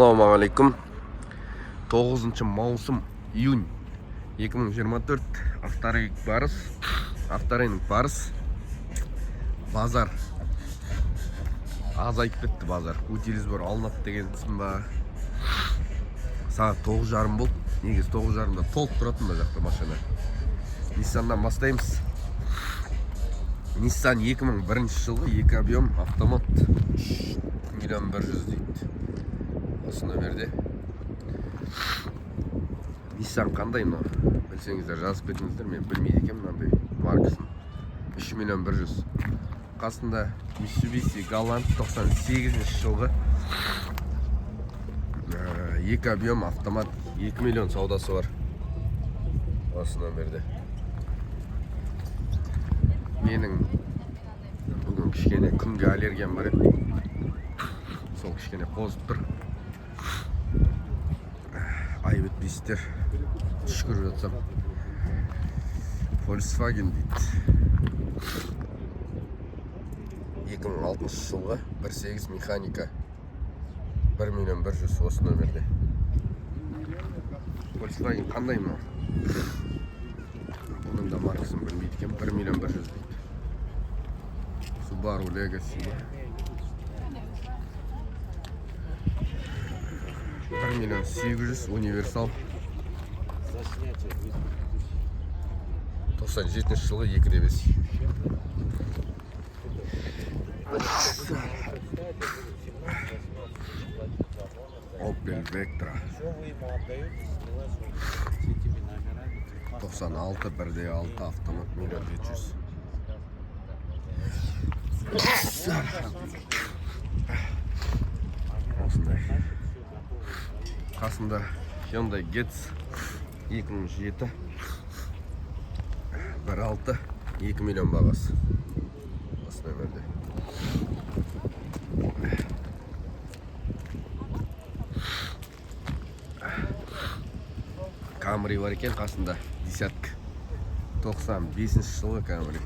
Ассалаумағалейкум. 9 маусым, июнь 2024. Авторынок Барыс. Авторынок Барыс. Базар. Азайып кетті базар. Утилизбор алынады дегенсің ба? Сағат 9:30 болды. Негізі 9:30-да толып тұратын мына жақта машина. Ниссаннан бастаймыз. Nissan 2001 жылғы, екі объем автомат, 3 миллион 100 дейді. Осы номерде. Nissan қандай мынау? Білсеңіздер, жазып кетіңіздер, мен білмейді екенмін мынандай маркасын. 3 миллион 100. Қасында Mitsubishi Galant 98 жылғы. Екі объем автомат, 2 миллион саудасы бар. Осы номерде. Менің бүгін кішкене күнге аллергиям бар еді. Сол кішкене қозып тұр. Айып етпейсіздер. Түшкіріп жатсам. Volkswagen дейді. 2006 жылғы, 1.8 механика. 1 миллион 100 осы номерде. Volkswagen қандай мынау? Бұның да маркасын білмейді екен. 1 миллион 100 дейді. Subaru Legacy ма? 1 миллион 800 универсал. За снятие 200 тысяч. 97 жылғы, 2,5. Opel Vectra. Все вы ему отдаете, снялась вот с этими номерами. 96, 1,6 автомат, миллион 700. Осындай. Қасында Hyundai Getz 2007, 1.6, 2 миллион бағасы. Осы нөмірде. Camry бар екен қасында, десятка. 95 жылғы Camry.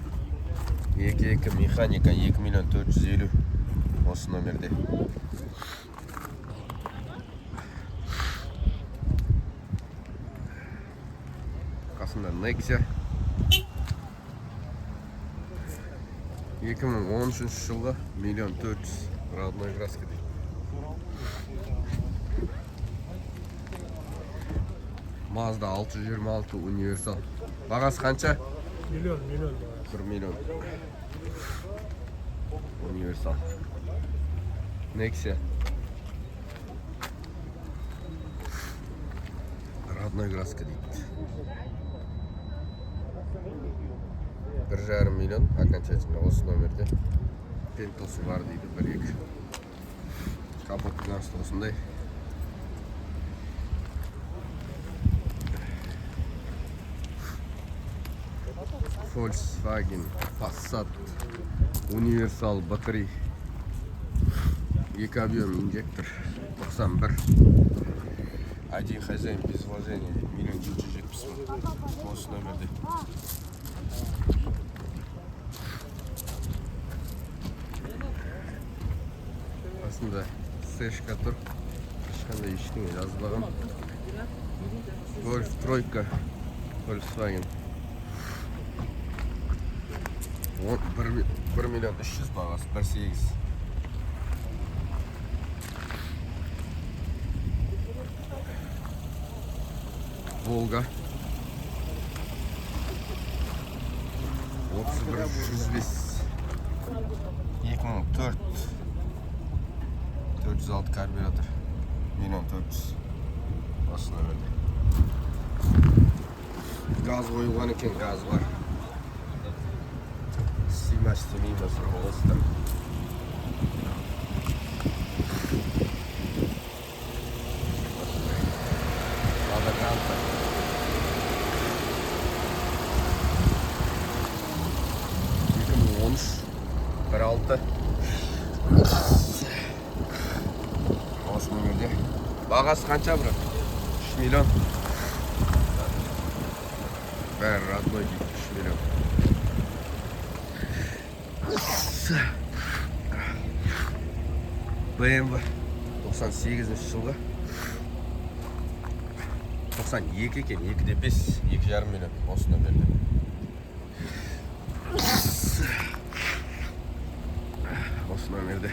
2.2 механика, 2 миллион 450 осы номерде. Қасында Nexia 2013 жылғы, миллион 400, родной краска дейді. Mazda 626 универсал. Бағасы қанша? Миллион, миллион бағасы. 1 миллион. Универсал. Nexia. Родной краска дейді. 1,5 миллион окончательно осы номерде. Пентосы бар дейді, 1.2. Капоттың асты осындай. Volkswagen Passat Универсал B3, екі объем инжектор, 91, один хозяин, без вложения, миллион 770 мың осы номерде. Қасында сэшка тұр, ешқандай ештеңе жазбаған. Гольф тройка Volkswagen. 1 миллион 300 бағасы, 1.8. Волга 31 105, 2004, 406 карбюратор, миллион 400 осы номерде. Газ қойылған екен, газ бар. Істей ма, істемей ма, сұрап аласыздар. Лада Гранта 2013, 1.6 осы номерде. Бағасы қанша, брат? 3 миллион. Бәрі родной дейді, 3 миллион. BMW 98 жылғы, 92 екен, 2 де 5, 2,5 миллион осы номерде. Осы номерде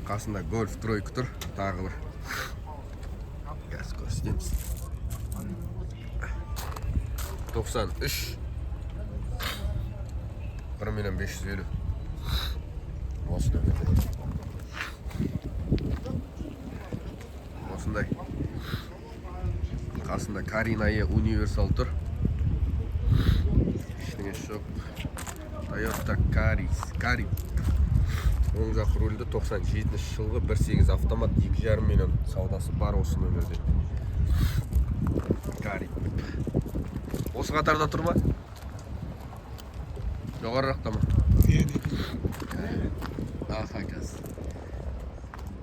қасында Гольф тройка тұр тағы бір, қазір көрсетеміз. 93, 1 миллион 550 осы номерде. Осындай қасында Карина Е универсал тұр, ештеңесі жоқ. Тойота Карис, Кариб, оң жақ рульді, 97 жылғы, 1.8 автомат, 2,5 миллион, саудасы бар осы номерде. Кариб осы қатарда тұр ма, жоғарырақта ма? Аха, қазір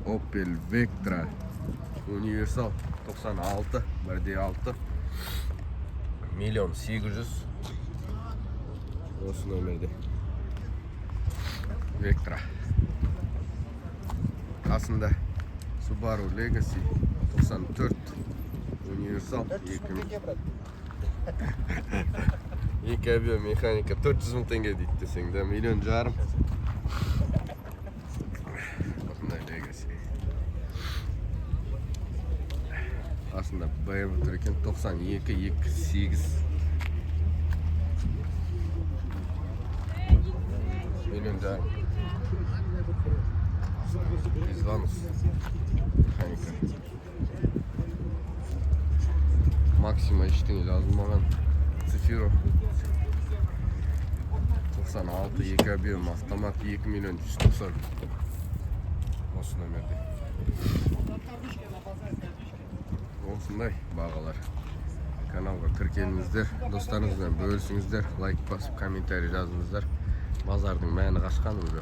Opel Vectra универсал, 96, 1,6, миллион 800 осы номерде Vectra. Қасында Subaru Legacy, 94, универсал, екі объем, механика, 400 мың теңге дейді десең да, миллион жарым осындай Legacy. Қасында BMW тұр екен, 92, 2,8 миллион жарым. Ланос, механика. Максима ештеңе жазылмаған. Цефиро, 96, екі объем, автомат, 2 миллион 190 осы номерде. Осындай бағалар. Каналға тіркеліңіздер, достарыңызбен бөлісіңіздер, лайк басып, комментарий жазыңыздар. Базардың мәні қашқан уже,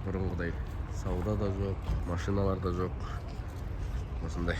бұрынғыдай сауда да жоқ, машиналар да жоқ. Осындай.